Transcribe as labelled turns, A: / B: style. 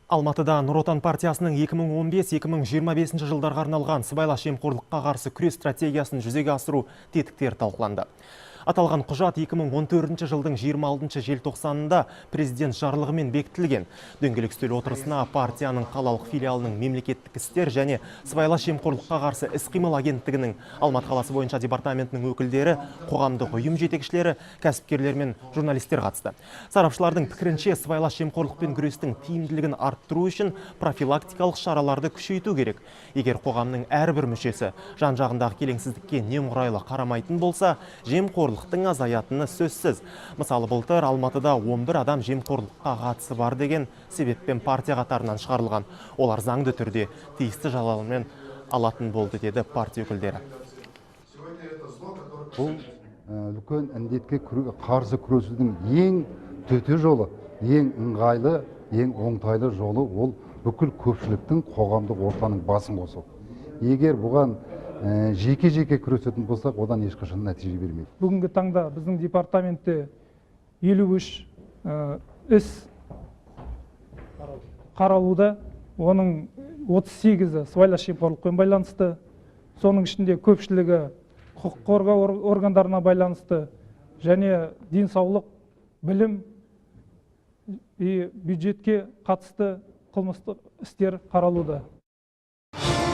A: Алматыда Нұр Отан партиясының 2015-2025 жылдарға арналған сыбайлас жемқорлыққа қарсы күрес стратегиясын жүзеге асыру тетіктері талқыланды. Аталған құжат 2014 жылдың 26 желтоқсанында президент жарлығымен бекітілген. Дөңгелек үстел отырысына партияның қалалық филиалының мемлекеттік істер және сыбайлас жемқорлыққа қарсы іс-қимыл агенттігінің Алматы қаласы бойынша департаментінің өкілдері, қоғамдық ұйым жетекшілері, кәсіпкерлер мен журналистер қатысты. Сарапшылардың пікірінше, сыбайлас жемқорлықпен күрестің тиімділігін арттыру үшін профилактикалық шараларды күшейту керек. Егер қоғамның әрбір мүшесі жан-жағындағы келеңсіздікке немқұрайлы қарамайтын болса, жемқорлықтың азаятыны сөзсіз. Мысалы, былтыр Алматыда 11 адам жемқорлыққа қатысы бар деген себеппен партия қатарынан шығарылған. Олар заңды түрде тиісті жазаларын алатын болды, деді партия өкілдері.
B: Бұл үлкен індетке қарсы күресудің ең төте жолы, ең ыңғайлы, ең оңтайлы жолы — ол бүкіл көпшіліктің, қоғамдық ортаның басын қосу. Егер бұған жеке жеке күресетін болсақ, одан ешқашан нәтиже бермейді.
C: Бүгінгі таңда біздің департаментте 53 іс қаралуда. Оның 38-і сыбайлас жемқорлықпен байланысты. Соның ішінде көпшілігі құқық қорғау органдарына байланысты және денсаулық, білім и бюджетке қатысты қылмыстық істер қаралуда.